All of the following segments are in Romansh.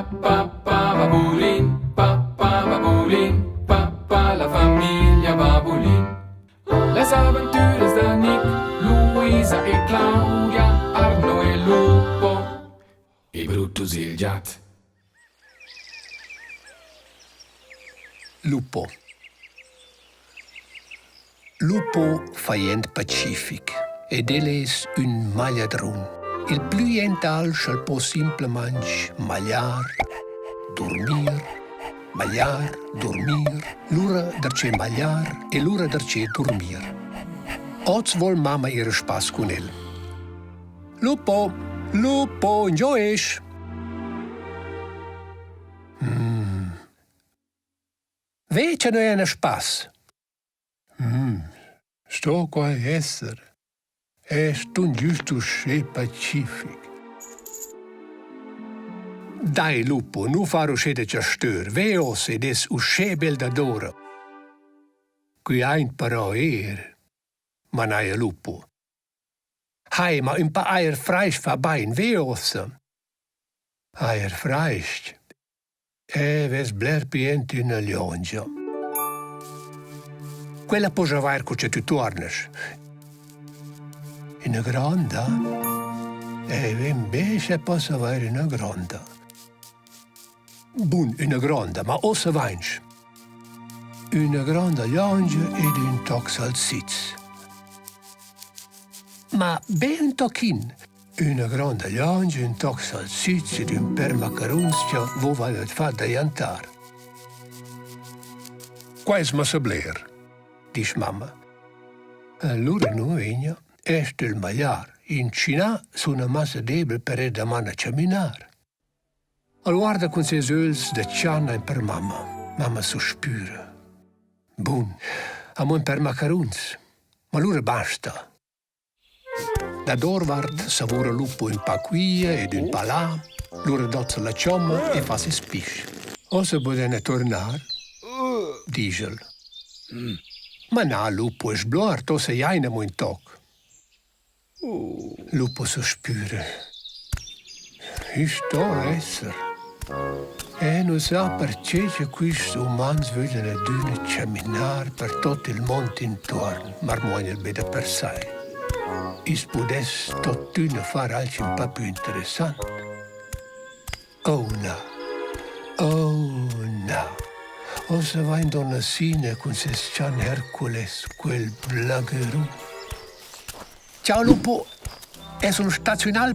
Pa pa pa babulin, pa pa babulin, pa pa la famiglia Babulin. Las aventüras da Nick, Luisa e Claudia, Arno e Lupo e Brutus il giat. Lupo. Lupo fa jent pacific ed el es ün magliadrun. Il plü jent al sch'el po simplamaing magliar, durmir, magliar, durmir, lura darcheu magliar e lura darcheu durmir. Hoz voul mamma ir a spass cun el. Lupo, Lupo, ingio esch? Ve cha noi hain a spass. Sto quai esser? Eu stun güst uschè pacific. Dai lupo, nu far uschè da chastör, ve uossa ed es uschè bel dadoura. Qui aint però eir, manaja lupo. Hai, ma ün pa ajer frais-ch fa bain, ve uossa. Ajer frais-ch? Eu vess bler pü jent üna liongia. Quella poja avair co cha tü tuornas. Üna gronda? Eu invece poss avair üna gronda. Bun, üna gronda, ma uossa vainch. Üna gronda liongia ed ün toc salsiz. Ma be ün tochin. Üna gronda liongia, ün toc salsiz ed ün pêr macaruns cha vo vaivat fat da jantar. Quai es massa bler, disch mamma. Allura nu vegna est il magliar. In tschinà suna massa debel per ir daman a chaminar. El guarda cun ses ögls da channa in per mamma. Mamma suspüra. Bun, amo ün pêr macaruns. Ma lura basta. Dadorvart savura lupo ün pa quia ed ün pa là, lura dozza la chomma e fa seis pisch. Uossa pudaina turnar, disch el. Ma na, lupo es bluord, uossa giaina amo ün toc. Lupo suspüra. I sto esser. Eu nu sa perche cha quists umans vöglian adüna chaminar per tuot il muond intuorn, marmuogna el be da per sai. I's pudess tuottüna far alch ün pa pü interessant. Oh na, oh na! Uossa vain donna Sina cun seis chan Hercules, quel blagherun. Ciao lupo, es ün staziunal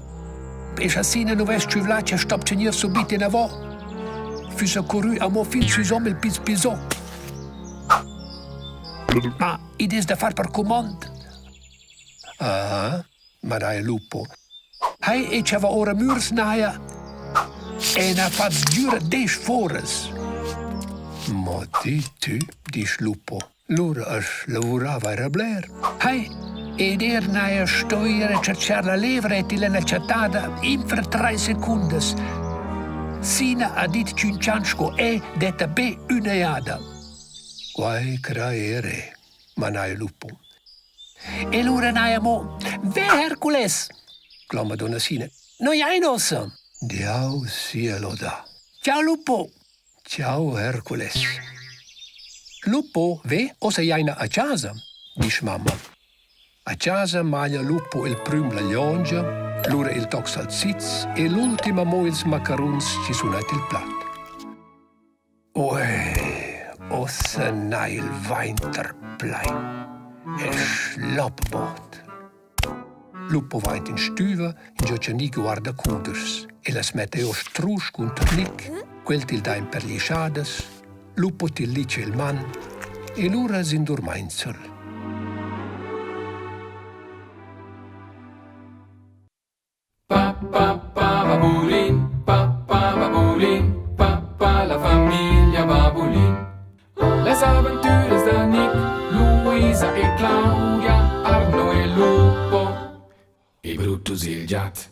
e scha Sina nu vess tschüvlà cha stopcha gnir subit inavò, füssa currü amo fin süsom il Piz Pisò. Ma id es da far per cumond. Ah, manaja lupo. Hai e chava ora mürs n'haja e n'ha fat sgüra desch foras. Ma di tü, disch lupo. Lura as lavurava era bler. Hai, ed er n'haja stoi ir a chatschar la levra e tilla n'ha chattada infra trais secundas. Sina ha dit ch'ün chan sco eu detta be üna jada. Quai craere, manai lupo. E lura n'haja mo «Ve Hercules!» cloma donna Sina. Noi hain uossa! Diau sia lodà. Ciao lupo! Ciao Hercules. Lupo ve ossa jaina a chasa, disch mamma. A chasa maglia Lupo il prüm la liongia, lura il toc salsiz e l'ultim amo ils macaruns chi sun aint il plat. Uei, ossa n'ha il vainter plain e schlop bod. Lupo va aint in stüva, ingio cha Nic guarda cudeschs. El as metta jo strusch cunter Nic, quel til dà ün per glischadas, Lupo til licha il man e lura s'indurmainza'l. Pa pa pa babulin, pa pa babulin, pa pa la famiglia Babulin. Las aventüras da Nick, Luisa e Claudia, Arno e Lupo e Brutus il giat.